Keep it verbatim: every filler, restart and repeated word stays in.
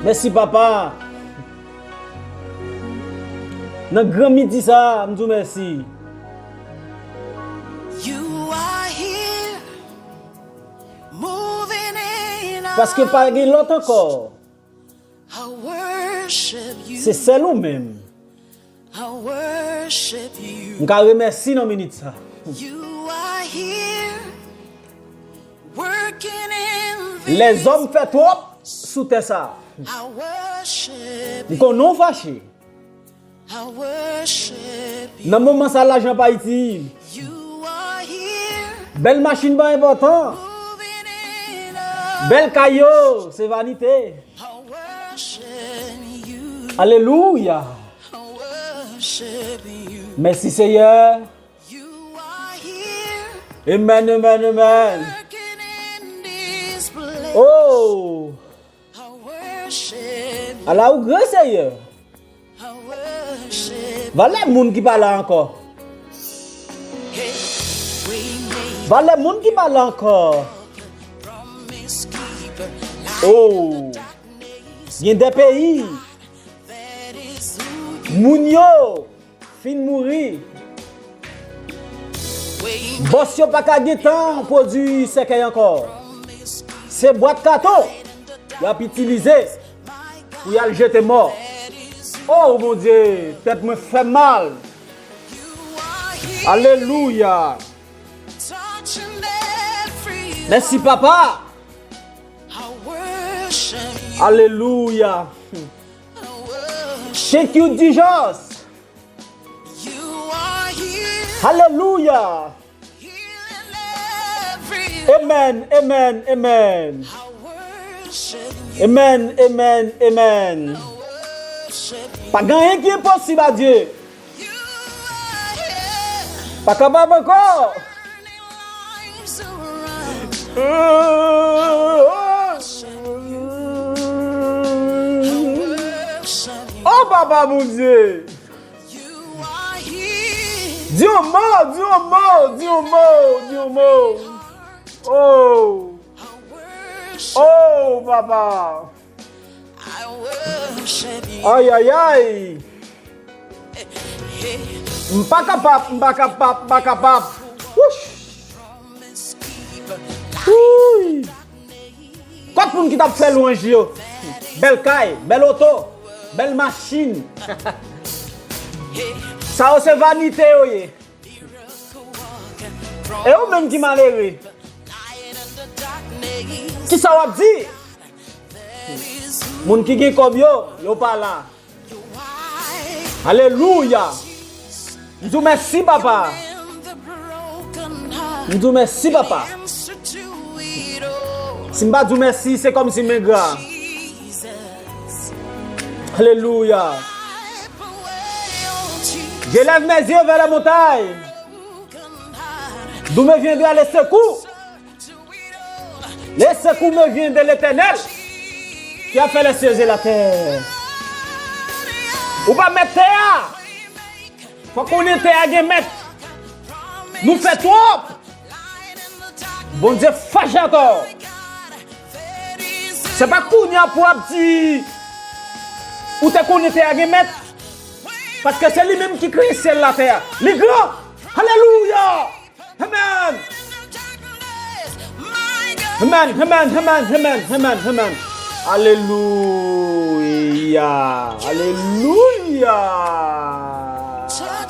Mèsi, papa. Nan gran midi sa a, m di w mèsi. You are here, moving in our Paske pa gen lòt ankò. I worship you. Se sèl ou menm. I worship you. M ka remèsi nan minit sa. You are here, working in this Lèzòm fè twòp sou tè sa. I worship M konnen w fache. I worship you. Nan moman sa, lajan pa itil. You are here. Bèl machin pa enpòtan. Moving in a Bèl kay yo, se vanite. I worship you. Alelouya. I worship you. Mèsi, Seyè. You are here. Amen, amen, amen. Working in this place. Oh. I worship. Ala ou gran, Seyè. I worship. Valè moun ki pa la ankò. Hey, we made Valè moun ki pa la ankò. Promise keeper. Oh. Gen de peyi, that is who you moun yo fin mouri. Bòs yo pa ka gentan pwodui sèkèy ankò. Se bwat katon y ap itilize pou y al jete mò. Oh, Bondye, tèt mwen fè m mal. Alelouya. Mèsi, papa. Alelouya. Thank you, Jesus. Alelouya. Amen, amen, amen. Amen, amen, amen. Pa gen anyen ki enposib a Dye. Pa kapab ankò. Oh, papa Bondye. Di yon mo, di yon mo, di yon mo, di yon mo. Oh. Oh, papa. Ay, ay, ay. M pa kapab, m pa kapab, m pa kapab. Wouch. Wouy. Kot moun ki t ap fè lwanj yo? Bèl kay, bèl oto, bèl machin. Sa yo se vanite yo ye. E ou menm ki malere, kisa w ap di? Moun ki gen kòb yo, yo pa la. Alelouya. M di w mèsi, papa. M di w mèsi, papa. Si m pa di w mèsi, se kòmsi m engra. Alelouya. Je lève mes yeux vers les montagnes. D'où me viendra le secours? Le secours me vient de l'Éternel, qui a fait les cieux et la terre. Ou pa mèt tè a. Fòk konnen tè a gen mèt. Nou fè twòp. Bondye fache atò. Se pa kounye a pou ap di ou te konnen tè a gen mèt. Paske se li menm ki kreye syèl la tè a. Li gran. Alelouya. Amen. Amen, amen, amen, amen, amen, amen. Alelouya. Alelouya.